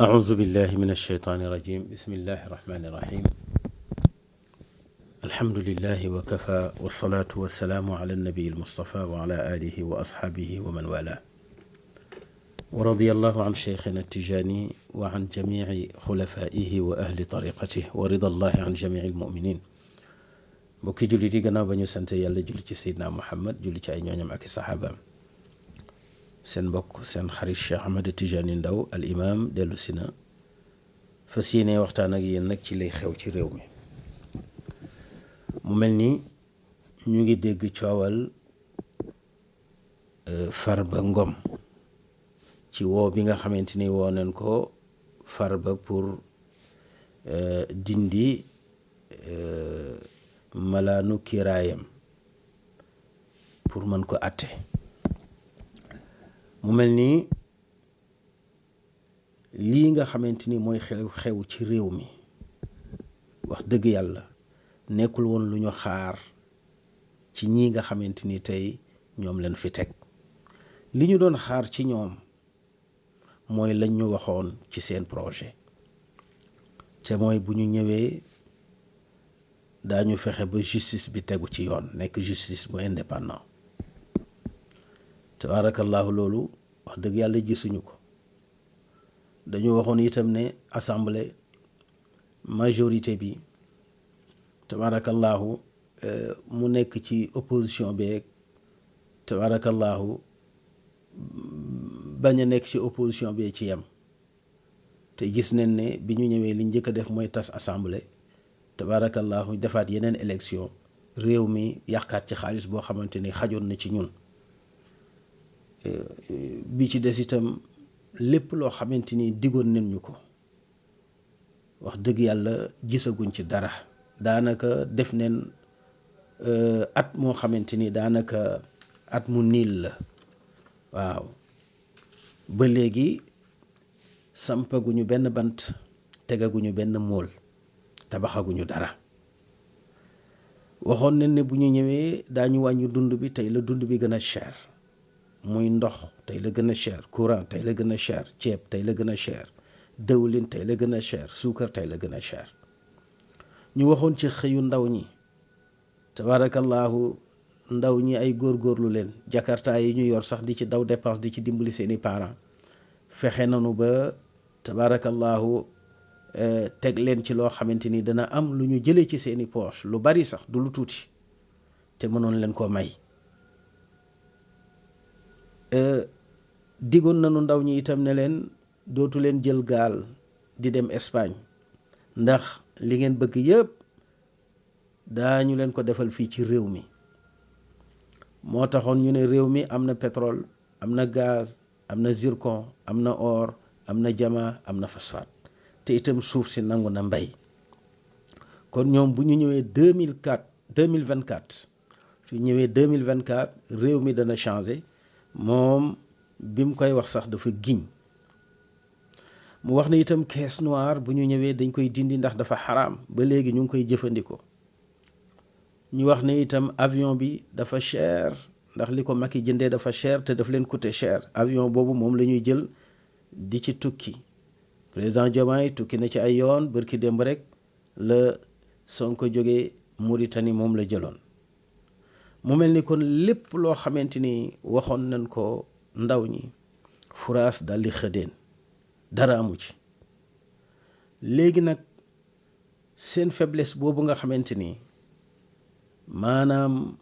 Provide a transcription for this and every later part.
أعوذ بالله من الشيطان الرجيم بسم الله الرحمن الرحيم الحمد لله وكفى والصلاة والسلام على النبي المصطفى وعلى آله وأصحابه ومن والاه ورضي الله عن شيخنا التجاني وعن جميع خلفائه وأهل طريقته ورضى الله عن جميع المؤمنين mbokki jullit yi gannaaw ba ñu sant yàlla julli ci Seydina Muhammad julli ci ay ñooñam ak i saxaabaam seen mbokk seen xarit Cheikh Ahmed Tidiane Ndao al imam dellu si na fas yéene waxtaan ak yéen nag ci lay xew ci réew mi mu mel ni ñu ngi dégg coowal Farba Ngom ci woo bi nga xamante ni woo nañ ko Farba pour dindi malaanu kiiraayam pour mën ko àtte mu mel ni lii nga xamante ni mooy xew ci réew mi wax dëgg yàlla nekkul woon lu ñu xaar ci ñii nga xamante ni tey ñoom lañ fi teg li ñu doon xaar ci ñoom mooy lañ ñu waxoon ci seen projet te mooy bu ñu ñëwee daañu fexe ba justice bi tegu ci yoon nekk justice bu indépendant tabarakallahu loolu wax dëgg yàlla gisuñu ko dañu waxoon itam ne assemblée majorité bi tabarakallahu mu nekk ci opposition beeg tabarakallahu bañ a nekk ci opposition bee ci yem te gis nañ ne bi ñu ñëwee li njëkk a def mooy tas assemblée tabarakallahu defaat yeneen élection réew mi yàqaat ci xaalis boo xamante ni xajoon na ci ñun bi ci des itam lépp loo xamante ni digoon nañ ñu ko wax dëgg yàlla gisaguñ ci dara daanaka def neen at moo xamante ni daanaka at mu niil la waaw ba léegi sampaguñu benn bant tegaguñu benn mool tabaxaguñu dara waxoon nañ ne bu ñu ñëwee daañu wàññi dund bi tey la dund bi gën a cher muy ndox tey la gën a cher courant tey la gën a cher ceeb tey la gën a cher dëwlin tey la gën a cher suukar tey la gën a cher ñu waxoon ci xëyu ndaw ñi tabarakallahu ndaw ñi ay góorgóorlu leen jakarta yi ñu yor sax di ci daw dépense di ci dimbali seeni parents fexe nañu ba tabarakallahu teg leen ci loo xamante ni dana am lu ñu jëlee ci seeni poche lu bari sax du lu tuuti te mënoon leen koo may digoon nañu ndaw ñi itam ne leen dootu leen jël gaal di dem Espagne ndax li ngeen bëgg yëpp daañu leen ko defal fii ci réew mi moo taxoon ñu ne réew mi am na pétrole am na gaz am na zircon am na or am na diamant am na phosphate te itam suuf si nangu na mbay kon ñoom bu ñu ñëwee 2024 su ñëwee 2024 réew mi dana changé moom bi mu koy wax sax dafa giñ mu wax ne itam caisse noire bu ñu ñëwee dañ koy dindi ndax dafa xaraam ba léegi ñu ngi koy jëfandikoo ñu wax ne itam avion bi dafa cher ndax li ko Macky jëndee dafa cher te daf leen coûter cher avion boobu moom la ñuy jël di ci tukki président Diomaye tukki na ci ay yoon bërki démb rek la Sonko jógee Mauritanie moom la jëloon mu mel ni kon lépp loo xamante ni waxoon nañ ko ndaw ñi furaas daldi xëddeen dara amu ci léegi nag seen faiblesse boobu nga xamante ni maanaam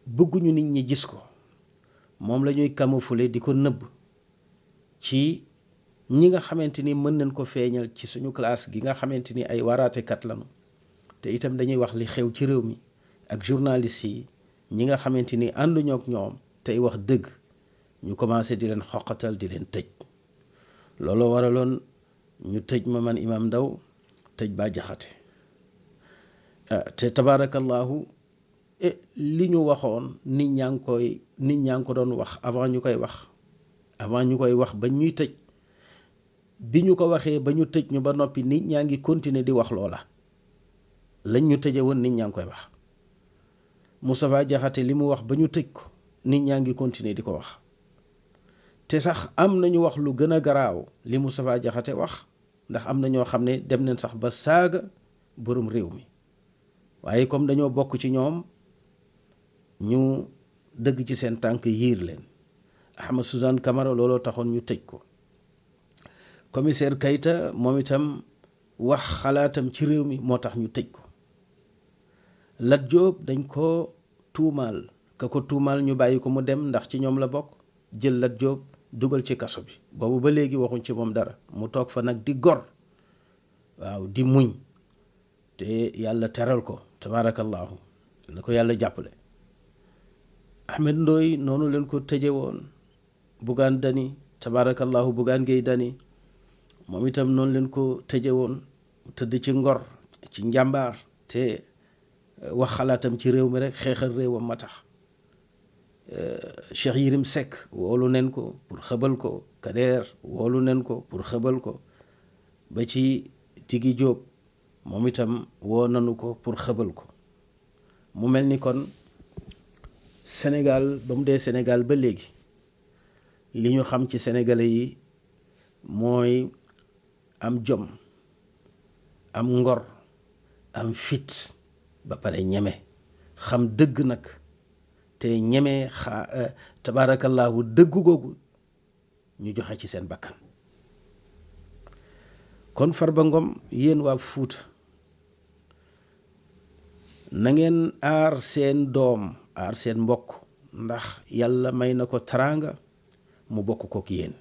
bëgguñu nit ñi gis ko moom la ñuy camoufler di ko nëbb ci ñi nga xamante ni mën nañ ko feeñal ci suñu classe gi nga xamante ni ay waraatekat lañu te itam dañuy wax li xew ci réew mi ak journalistes yi ñi nga xamante ni ànduñoo ak ñoom tey wax dëgg ñu commencé di leen xoqatal di leen tëj looloo waraloon ñu tëj ma man Imam Ndao tëj Bah Diakhaté te tabarakallahu li ñu waxoon nit ñaa ngi ko doon wax avant ñu koy wax ba ñuy tëj bi ñu ko waxee ba ñu tëj ñu ba noppi nit ñaa ngi continuer di wax loola lañ ñu tëje woon nit ñaa ngi koy wax Moustapha Diakhaté li mu wax ba ñu tëj ko nit ñaa ngi continuer di ko wax te sax am nañu wax lu gën a garaaw li Moustapha Diakhaté wax, ndax am na ñoo xam ne dem nañ sax ba saaga borom réew mi, waaye comme dañoo bokk ci ñoom ñu dëgg ci seen tànk yiir leen. Ahmed Suzanne Camara looloo taxoon ñu tëj ko. Commissaire Keïta moom itam wax xalaatam ci réew mi moo tax ñu tëj ko. Lat Diop dañ ko tuumaal, ka ko tuumaal ñu bàyyi ko mu dem ndax ci ñoom la bokk, jël Lat Diop dugal ci kaso bi. boobu ba léegi waxuñ ci moom dara, mu toog fa nag di gor, waaw di muñ, te yàlla teral ko tabaarakallaahu, na ko yàlla jàppale. Ahmed Ndoye noonu leen ko tëje woon. Bougane Dany tabaarakallaahu, Bougane Gueye Dany moom itam noonu leen ko tëje woon, tëdd ci ngor, ci njàmbaar, te wax xalaatam ci réew mi rek, xeexal réewam ma tax. Cheikh Yérim Seck woolu nen ko pour xëbal ko, Kader woolu nen ko pour xëbal ko, ba ci Tigi Diop moom itam woo nanu ko pour xëbal ko. mu mel ni kon Sénégal ba mu dee Sénégal ba léegi li ñu xam ci sénégalais yi mooy am jom, am ngor, am fit, ba pare ñeme xam dëgg nag, te ñeme tabaarakallaahu dëgg googu ñu joxe ci seen bakkan. kon Farba Ngom, yéen waa Fuuta, na ngeen aar seen doom, aar seen mbokk, ndax yàlla may na ko teraanga mu bokk kook yéen.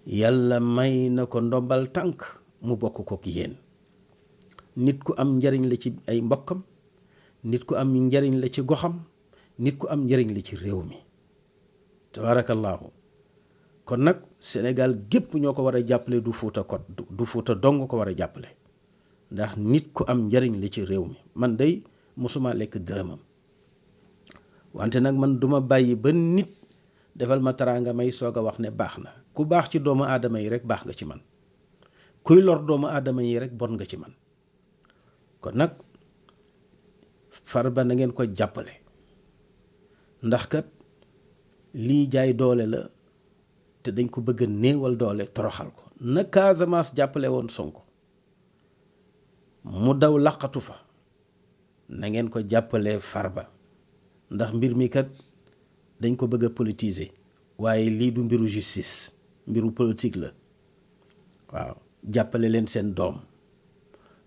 yàlla may na ko ndombal tànk mu bokk kook yéen. nit ku am njariñ la ci ay mbokkam, nit ku am njariñ la ci goxam, nit ku am njariñ la ci réew mi tabaarakallaahu. kon nag Sénégal gépp ñoo ko war a jàppale, du Fuuta dong ko war a jàppale, ndax nit ku am njariñ la ci réew mi. man day mosuma lekk dërëmam, wante nag man duma bàyyi ba nit defal ma teraanga may soog a wax ne baax na. ku baax ci doomu aadama yi rek baax nga ci man, kuy lor doomu aadama yi rek bon nga ci man. kon nag Farba na ngeen ko jàppale, ndax kat lii jaay doole la, te dañ ko bëgg a néewal doole, toroxal ko. na Casamance jàppale woon Sonko mu daw laqatu fa, na ngeen ko jàppale Farba, ndax mbir mi kat dañ ko bëgg a politiser, waaye lii du mbiru justice, mbiru politique la. waaw, jàppale leen seen doom,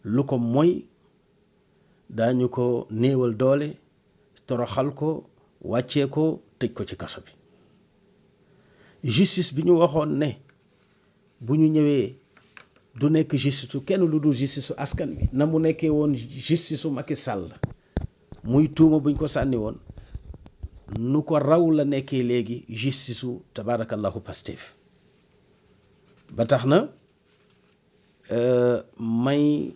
lu ko mooy daañu ko néewal doole, toroxal ko, wàccee ko, tëj ko ci kaso bi. justice bi ñu waxoon ne bu ñu ñëwee du nekk justice su kenn lu dul justice su askan wi, na mu nekkee woon justice su Macky Sall muy tuuma buñ ko sànni woon, nu ko raw la nekkee léegi justice su tabaarakallahu Pastef. ba tax na may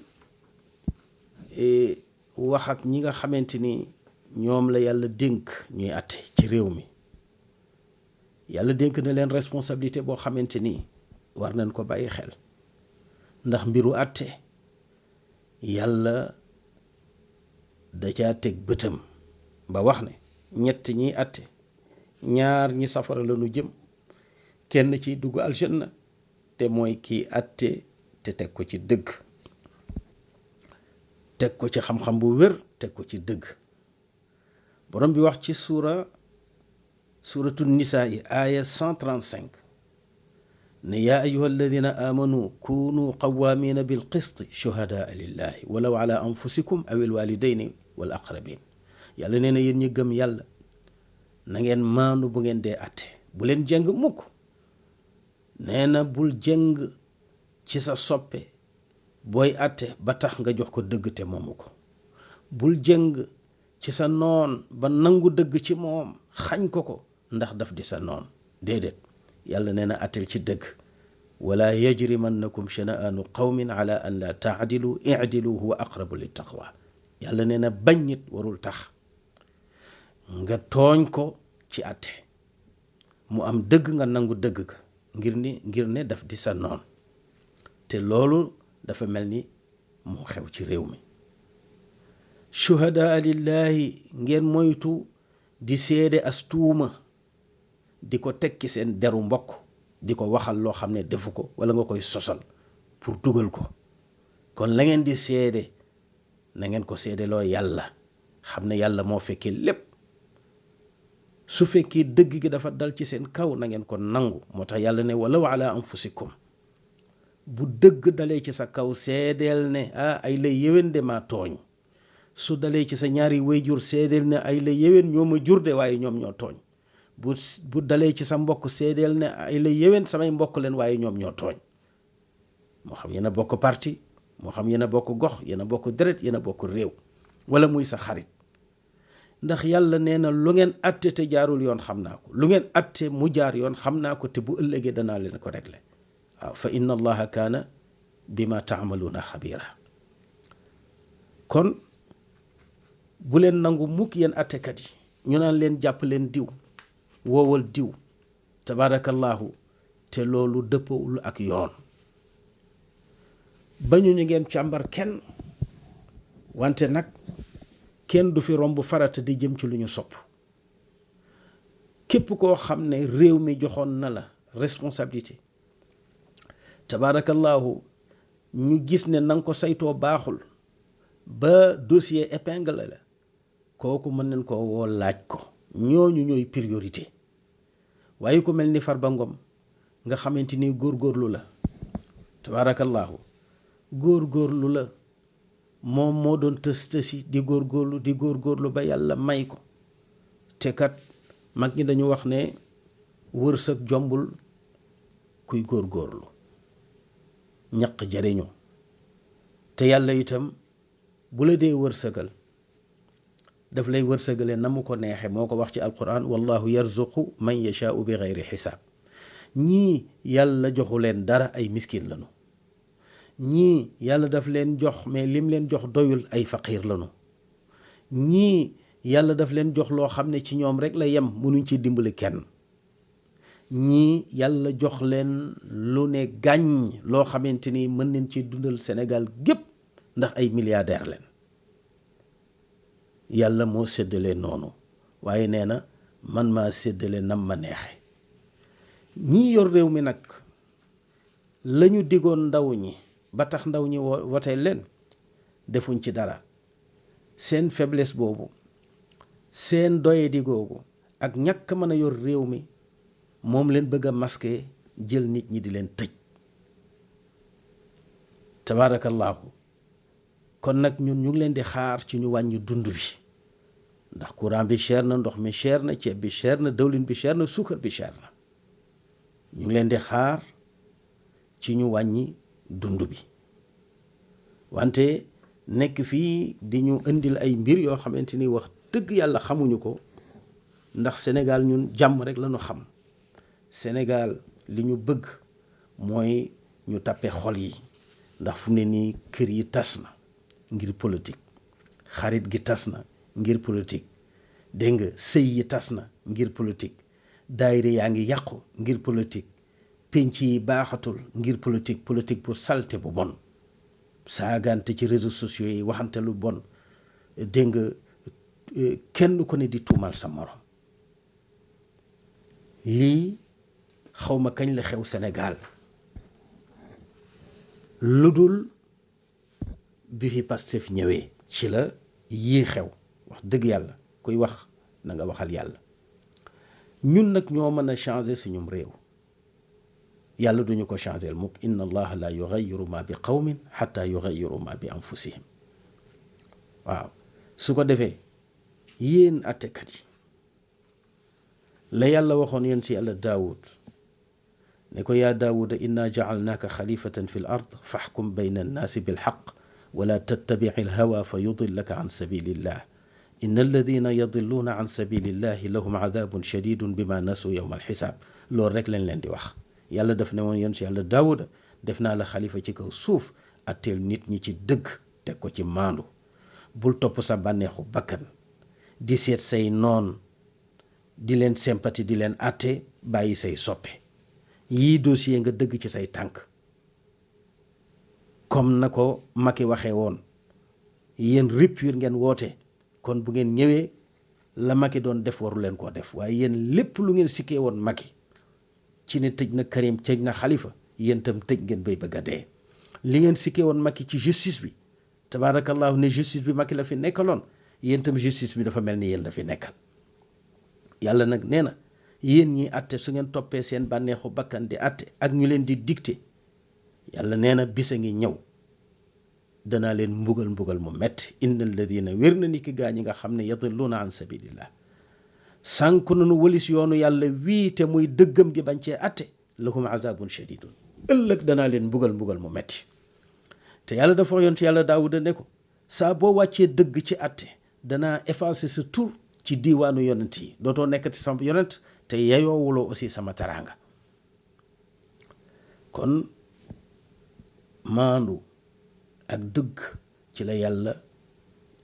wax ak ñi nga xamante ni ñoom la yàlla dénk ñuy àtte ci réew mi. yàlla dénk na leen responsabilité boo xamante ni war nañ ko bàyyi xel, ndax mbiru àtte yàlla da caa teg bëtam ba wax ne ñett ñiy àtte, ñaar ñi safara la ñu jëm, kenn ci dugg aljanna, te mooy kii àtte te teg ko ci dëgg, teg ko ci xam-xam bu wér, teg ko ci dëgg. borom bi wax ci suratu nisaa yi aaya 135 ne yaa ayuha alladina amanu kunu qawamina bil qisti shuhadaa lillahi walaw ala anfusikum aw il walidayni wal aqrabin. yàlla nee na yéen ñi gëm yàlla na ngeen maandu bu ngeen dee atte, bu leen jëng mukk. nee na bul jëng ci sa soppe booy atte ba tax nga jox ko dëgg te moomu ko. bul jëng ci sa noon ba nangu dëgg ci moom xañ ko ko ndax daf di sa noon. déedéet, yàlla nee na attel ci dëgg. wala yajrimannakum shana'aanu qawmin ala an la taadilu i'dilu huwa aqrabu lit taqwa. yàlla nee na bañ nit warul tax nga tooñ ko ci atte, mu am dëgg nga nangu dëgg ga ngir ne daf di sa noon. te loolu dafa mel ni moo xew ci réew mi. shuhadaa lillahi, ngeen moytu di seede as tuuma, di ko teg ci seen deru mbokk di ko waxal loo xam ne defu ko wala nga koy sosal pour dugal ko. kon la ngeen di seede na ngeen ko seede loo yàlla, xam ne yàlla moo fekkee lépp. su fekkee dëgg gi dafa dal ci seen kaw na ngeen ko nangu. moo tax yàlla ne walaw ala anfusikum, bu dëgg dalee ci sa kaw seedeel ne ay la yéwén de maa tooñ. su dalee ci sa ñaari wayjur seedeel ne ay la yéwén ñoo ma jur de waaye ñoom ñoo tooñ. bu dalee ci sa mbokk seedeel ne ay la yéwén samay mbokk leen waaye ñoom ñoo tooñ. moo xam yéen a bokk parti, moo xam yéen a bokk gox, yéen a bokk deret, yéen a bokk réew, wala muy sa xarit. ndax yàlla nee na lu ngeen atte te jaarul yoon xam naa ko, lu ngeen atte mu jaar yoon xam naa ko, te bu ëllëgee danaa leen ko régler. waaw fa inna allaha kaana bima taamaluuna xabira. kon bu leen nangu mukk yéen attekat yi ñu naan leen jàpp leen diw, woowal diw, tabaarakallahu, te loolu dëppawul ak yoon. bañu ñu ngeen càmbar kenn, wante nag kenn du fi romb farata di jëm ci lu ñu sopp. képp koo xam ne réew mi joxoon na la responsabilité, tabaarakallahu, ñu gis ne nanga ko saytoo baaxul ba dossier épingle la, kooku mën nañ koo woo laaj ko. ñooñu ñooy priorité. waaye ku mel ni Farba Ngom nga xamante ni góorgóorlu la, tabaarakallahu, góorgóorlu la, moom moo doon tësi di góorgóorlu ba yàlla may ko. te kat mag ñi dañu wax ne wërsëg jombul kuy góorgóorlu, ñaq jariñu. te yàlla itam bu la dee wërsëgal daf lay wërsëgale na mu ko neexe. moo ko wax ci alquran, wallahu yarzuqu man yashaau bi gayri xisaab. ñii yàlla joxu leen dara, ay miskin lañu. ñii yàlla daf leen jox mais lim leen jox doyul, ay faqiir lañu. ñii yàlla daf leen jox loo xam ne ci ñoom rek la yem, mënuñ ci dimbali kenn. ñii yàlla jox leen lu ne gàññ loo xamante ni mën nañ ci dundal Sénégal gépp ndax ay milliardaire leen. yàlla moo séddale noonu, waaye nee na man maa séddale nam ma neexe. ñii yor réew mi nag lañu digoon ndaw ñi ba tax ndaw ñi wote leen defuñ ci dara. seen faiblesse boobu, seen doyadi googu ak ñàkk mën a yor réew mi moom leen bëgg a masquer, jël nit ñi di leen tëj. tabaarakallaahu. kon nag ñun ñu ngi leen di xaar ci ñu wàññi dund bi, ndax courant bi cher na, ndox mi cher na, ceeb bi cher na, dawlin bi cher na, suukar bi cher na. ñu ngi leen di xaar ci ñu wàññi dund bi. wante nekk fii di ñu indil ay mbir yoo xamante ni wax dëgg yàlla xamuñu ko, ndax Sénégal ñun jàmm rek lañu xam. Sénégal li ñu bëgg mooy ñu tàppe xol yi, ndax fu mu ne nii kër yi tas na ngir politique, xarit gi tas na ngir politique, dégg nga, sëy yi tas na ngir politique, daayira yaa ngi yàqu ngir politique, penc yi baaxatul ngir politique bu salte bu bon, saagante ci réseaux sociaux yi, waxante lu bon, dégg nga, kenn ku ne di tuumal sa morom. lii xawma kañ la xew Sénégal, lu dul bi fi Pastef ñëwee ci la yii xew. wax dëgg yàlla kuy wax na nga waxal yàlla. ñun nag ñoo mën a changer suñum réew, yàlla duñu ko changer mukk. inna allaha la yughayyiru ma bi qawmin hatta yughayyiru ma bi anfusihim. waaw su ko defee yéen attekat yi, la yàlla waxoon yéen ci yàlla Daawud ne ko yaa Daawuda inna ja'alnaaka xalifatan fi l ard faxkum bayna annaasi bilxaq wala tattabici alhawa fa yudillaka an sabilillah inna alladina yadilluuna an sabilillahi lahum cadabun shadidun bima nasu yowma alxisaab. loolu rek lañ leen di wax. yàlla daf ne woon yéen ci yàlla Daawuda def naa la xalifa ci kaw suuf, atteel nit ñi ci dëgg, teg ko ci maandu, bul topp sa bànneexu bakkan, di seet say noon, di leen sympathie, di leen atte, bàyyi say soppe. yii dossier nga dëgg ci say tànk, comme na ko Macky waxee woon, yéen rupture ngeen woote. kon bu ngeen ñëwee la Macky doon def waru leen koo def waaye yéen lépp lu ngeen sikkee woon Macky ci ne tëj na Karim tëj na Khalifa yéen itam tëj ngeen bay bëgg a dee li ngeen sikkee woon Macky ci justice bi tabaarakallahu ne justice bi Macky la fi nekkaloon yéen itam justice bi dafa mel ni yéen la fi nekkal yàlla nag nee na yéen ñi àtte su ngeen toppee seen bànneexu bakkan di àtte ak ñu leen di dicté yàlla nee na bisa ngi ñëw danaa leen mbugal mu metti inna alladina wér na ni ki gaa ñi nga xam ne yadilluuna an sabilillah sànk nanu walis yoonu yàlla wii te muy dëggam gi bañ cee àtte lahum azabun shadidun ëllëg danaa leen mbugal mu metti te yàlla dafa yoon ci yàlla daawuda ne ko saa boo wàccee dëgg ci àtte danaa effacer sa tur ci diiwaanu yonent yi dootoo nekkati sama yonent te yeyoowuloo aussi sama taraanga kon maandu ak dëgg ci la yàlla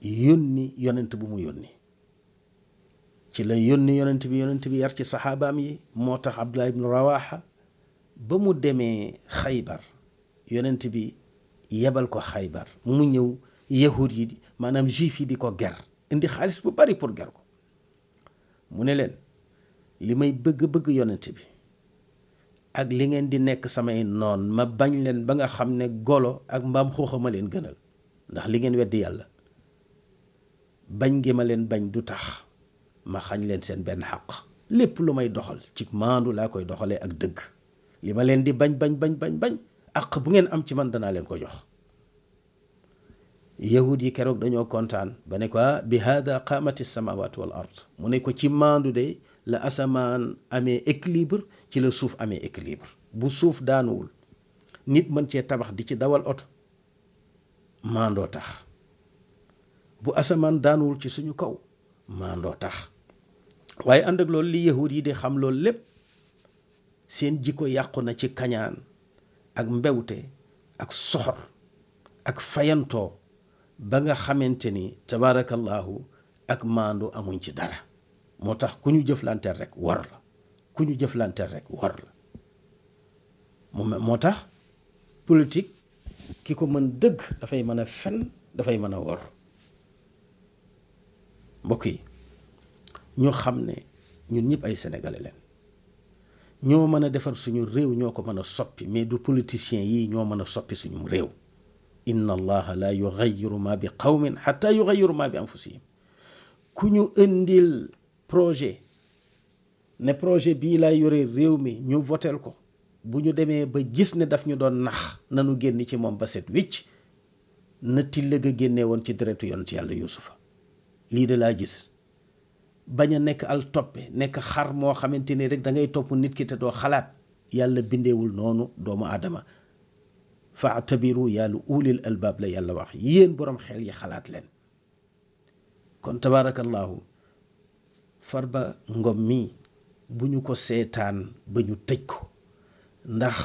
yónni yonent bu mu yónni ci la yónni yonent bi yar ci saxaabaam yi moo tax Abdullah ibn Rawaha ba mu demee Xaybar yonent bi yebal ko Xaybar mu ñëw yahud yi maanaam juif yi di ko ger indi xaalis bu bari pour ger ko mu ne leen li may bëgg yonent bi ak li ngeen di nekk samay noon ma bañ leen ba nga xam ne golo ak mbaam xuuxa ma leen gënal ndax li ngeen weddi yàlla bañ gi ma leen bañ du tax ma xañ leen seen benn xaq lépp lu may doxal ci maandu laa koy doxalee ak dëgg li ma leen di bañ àq bu ngeen am ci man danaa leen ko jox yahud yi keroog dañoo kontaan ba ne ko bi hada qaamati samawatu wal ard mu ne ko ci maandu de la asamaan amee équilibre ci la suuf amee équilibre bu suuf daanuwul nit mën cee tabax di ci dawal oto maandoo tax bu asamaan daanuwul ci suñu kaw maandoo tax waaye ànd ak loolu li yahud yi di xam loolu lépp seen jikko yàqu na ci kañaan ak mbewte ak soxor ak fayantoo ba nga xamante ni tabaarakallahu ak maandu amuñ ci dara moo tax ku ñu jëflanteel rek war la moo tax politique ki ko mën dëgg dafay mën a fen dafay mën a wor mbokk yi ñu xam ne ñun ñëpp ay sénégalais leen ñoo mën a defar suñu réew ñoo ko mën a soppi mais du politiciens yi ñoo mën a soppi suñu réew inna allaha la yughayyiru ma bi qawmin hatta yughayyiru ma bi anfusihim ku ñu indil projet ne projet bii laa yore réew mi ñu votel ko bu ñu demee ba gis ne daf ñu doon nax nanu génn ci moom ba set wicc na tillëg a génnee woon ci deretu yonent yàlla yuusufa lii de laa gis bañ a nekk al toppe nekk xar moo xamante ni rek da ngay topp nit ki te doo xalaat yàlla bindeewul noonu doomu aadama faatabiru yàlla ulil albaab la yàlla wax yéen boroom xel yi xalaat leen kon tabaarakallahu Farba Ngom mi bu ñu ko seetaan ba ñu tëj ko ndax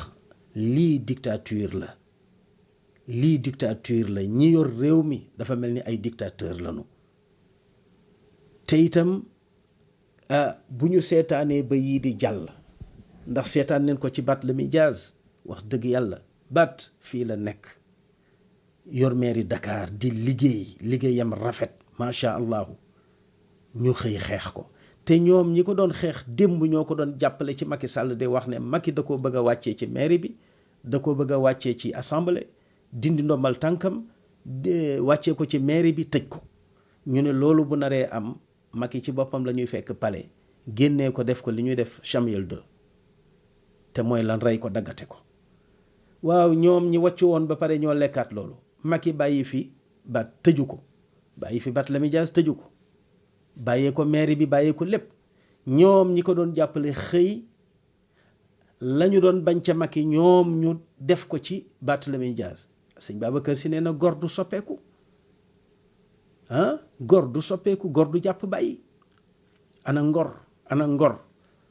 lii dictature la ñi yor réew mi dafa mel ni ay dictateur lañu te itam bu ñu seetaanee ba yii di jàll ndax seetaan neen ko ci Barthélémy Dias wax dëgg yàlla Bat fii la nekk yor mairie Dakar di liggéeyam rafet macha allahu ñu xëy xeex ko te ñoom ñi ko doon xeex démb ñoo ko doon jàppale ci Macky Sall de wax ne Macky da koo bëgg a wàccee ci mairie bi da koo bëgg a wàccee ci assemblée dindi ndombal tànkam wàccee ko ci mairie bi tëj ko ñu ne loolu bu naree am Macky ci boppam la ñuy fekk palais génnee ko def ko li ñuy def Samuel 2 te mooy lan rey ko daggate ko waaw ñoom ñi wàccu woon ba pare ñoo lekkaat loolu Macky bàyyi fi ba tëju ko bàyyi fi Barthélémy Dias tëju ko bàyyee ko mairie bi bàyyee ko lépp ñoom ñi ko doon jàppale xëy lañu doon bañ ca Macky ñoom ñu def ko ci Barthélémy Dias sëñ Babacar Sy nee na gor du soppeeku gor du soppeeku gor du jàpp bàyyi ana ngor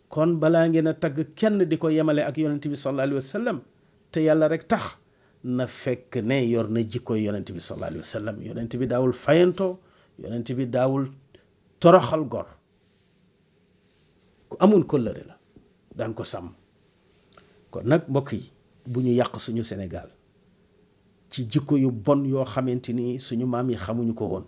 kon balaa ngeen a tagg kenn di ko yemale ak yonent bi sallallahu alayhi wa sallam te yàlla rek tax na fekk ne yor na jikko yonent bi sallallahu alayhi wa sallam yonent bi daawul fayantoo yonent bi daawul toroxal gor ku amoon kóllëre la daan ko sàmm kon nag mbokk yi bu ñu yàq suñu Sénégal ci jikko yu bon yoo xamante ni suñu maam yi xamuñu ko woon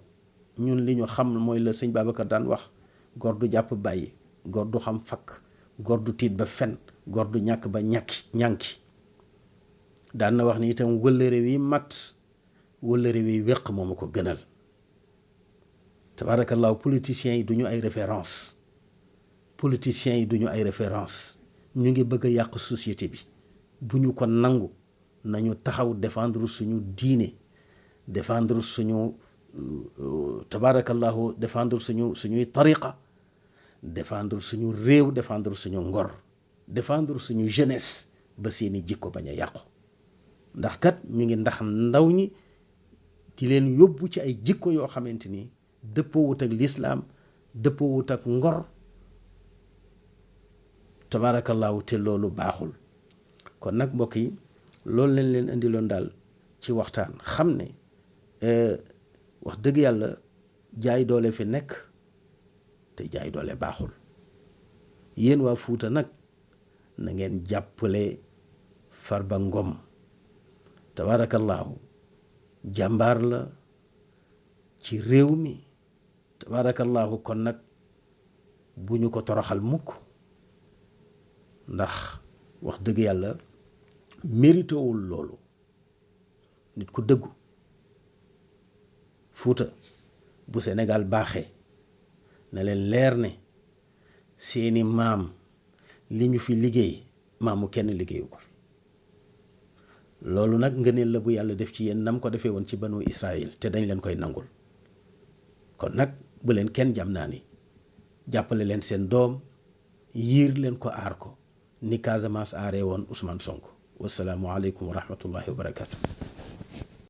ñun li ñu xam mooy la sëñ Babacar daan wax gor du jàpp bàyyi, gor du xam fakk, gor du tiit ba fen, gor du ñàkk ba ñànki daan na wax ni itam wëllëre wi mat wëllëre wi wéq moo ma ko gënal. tabaarakallaahu politiciens yi duñu ay référence politiciens yi duñu ay référence ñu ngi bëgg a yàq société bi bu ñu ko nangu. nañu taxaw défendre suñu diine défendre suñu tabarakallahu défendre suñuy tariqa défendre suñu réew défendre suñu ngor défendre suñu jeunesse ba seeni jikko bañ a yàqu ndax kat ñu ngi ndax ndaw ñi di leen yóbbu ci ay jikko yoo xamante ni dëppoowut ak lislaam dëppoowut ak ngor tabarakallahu te loolu baaxul. kon nag mbokk yi loolu lañ leen indiloon daal ci waxtaan xam ne wax dëgg yàlla jaay doole fi nekk te jaay doole baaxul. yéen waa Fuuta nag na ngeen jàppale Farba Ngom tabaarakallaahu jàmbaar la ci réew mi tabaarakallaahu kon nag bu ñu ko toroxal mukk ndax wax dëgg yàlla méritowul loolu. nit ku dëggu Fuuta bu Sénégal baaxee na leen leer ne seeni maam li ñu fi liggéey maamu kenn liggéeyu ko loolu nag ngëneel la bu yàlla def ci yéen nam ko defee woon ci banu Israël te dañ leen koy nangul. kon nag bu leen kenn jam naa ni jàppale leen seen doom yiir leen ko aar ko ni Casamance aaree woon Ousmane Sonko. wassalaamu aleykum wa rahmatullahi wa barakatu.